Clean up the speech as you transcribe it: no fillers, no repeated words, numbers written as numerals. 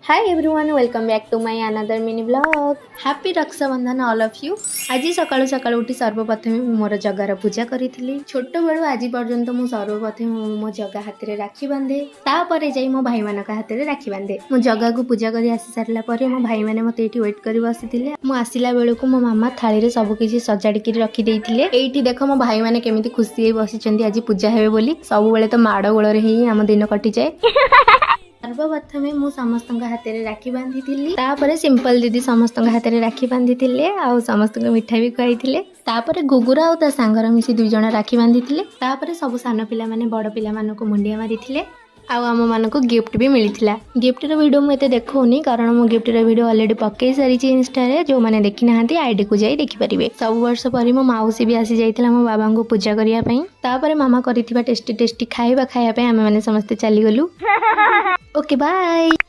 Hi everyone, welcome back to my another mini vlog. Happy Raksha Bandhan, all of you. ଆଜି ସକାଳୁ ସକାଳୁ ଉଠି ସର୍ବପ୍ରଥମେ ମୁଁ ମୋର ଜଗାର ପୂଜା କରିଥିଲି। ଛୋଟବେଳୁ ଆଜି ପର୍ଯ୍ୟନ୍ତ ମୁଁ ସର୍ବପ୍ରଥମେ ମୁଁ ମୋ ଜଗା ହାତରେ ରାକ୍ଷୀ ବାନ୍ଧେ, ତାପରେ ଯାଇ ମୋ ଭାଇମାନଙ୍କ ହାତରେ ରାକ୍ଷୀ ବାନ୍ଧେ। ମୁଁ ଜଗାକୁ ପୂଜା କରି ଆସି ସାରିଲା ପରେ ମୋ ଭାଇମାନେ ମୋତେ ଏଇଠି ୱେଟ୍ କରି ବସିଥିଲେ। ମୁଁ ଆସିଲା ବେଳକୁ ମୋ ମାମା ଥାଳିରେ ସବୁ କିଛି ସଜାଡ଼ିକିରି ରଖିଦେଇଥିଲେ। ଏଇଠି ଦେଖ, ମୋ ଭାଇମାନେ କେମିତି ଖୁସି ହେଇ ବସିଛନ୍ତି ଆଜି ପୂଜା ହେବେ ବୋଲି। ସବୁବେଳେ ତ ମାଡ଼ ଗୋଳରେ ହିଁ ଆମ ଦିନ କଟିଯାଏ। ସର୍ବପ୍ରଥମେ ମୁଁ ସମସ୍ତଙ୍କ ହାତରେ ରାକ୍ଷୀ ବାନ୍ଧିଥିଲି। ତାପରେ ସିମ୍ପଲ ଦିଦି ସମସ୍ତଙ୍କ ହାତରେ ରାକ୍ଷୀ ବାନ୍ଧିଥିଲେ ଆଉ ସମସ୍ତଙ୍କୁ ମିଠା ବି ଖୁଆଇଥିଲେ। ତାପରେ ଗୁଗୁରା ଆଉ ତା ସାଙ୍ଗର ମିଶି ଦୁଇ ଜଣ ରାକ୍ଷୀ ବାନ୍ଧିଥିଲେ। ତାପରେ ସବୁ ସାନ ପିଲାମାନେ ବଡ଼ ପିଲାମାନଙ୍କୁ ମୁଣ୍ଡିଆ ମାରିଥିଲେ ଆଉ ଆମମାନଙ୍କୁ ଗିଫ୍ଟ ବି ମିଳିଥିଲା। ଗିଫ୍ଟର ଭିଡ଼ିଓ ମୁଁ ଏତେ ଦେଖାଉନି, କାରଣ ମୁଁ ଗିଫ୍ଟର ଭିଡ଼ିଓ ଅଲରେଡ଼ି ପକେଇ ସାରିଛି ଇନଷ୍ଟାରେ। ଯେଉଁମାନେ ଦେଖିନାହାନ୍ତି, ଆଇଡ଼ିକୁ ଯାଇ ଦେଖିପାରିବେ। ସବୁ ବର୍ଷ ପରି ମୋ ମାଉସୀ ବି ଆସି ଯାଇଥିଲା ମୋ ବାବାଙ୍କୁ ପୂଜା କରିବା ପାଇଁ। ତାପରେ ମାମା କରିଥିବା ଟେଷ୍ଟି ଟେଷ୍ଟି ଖାଇବା ଖାଇବା ପାଇଁ ଆମେମାନେ ସମସ୍ତେ ଚାଲିଗଲୁ। Okay, bye.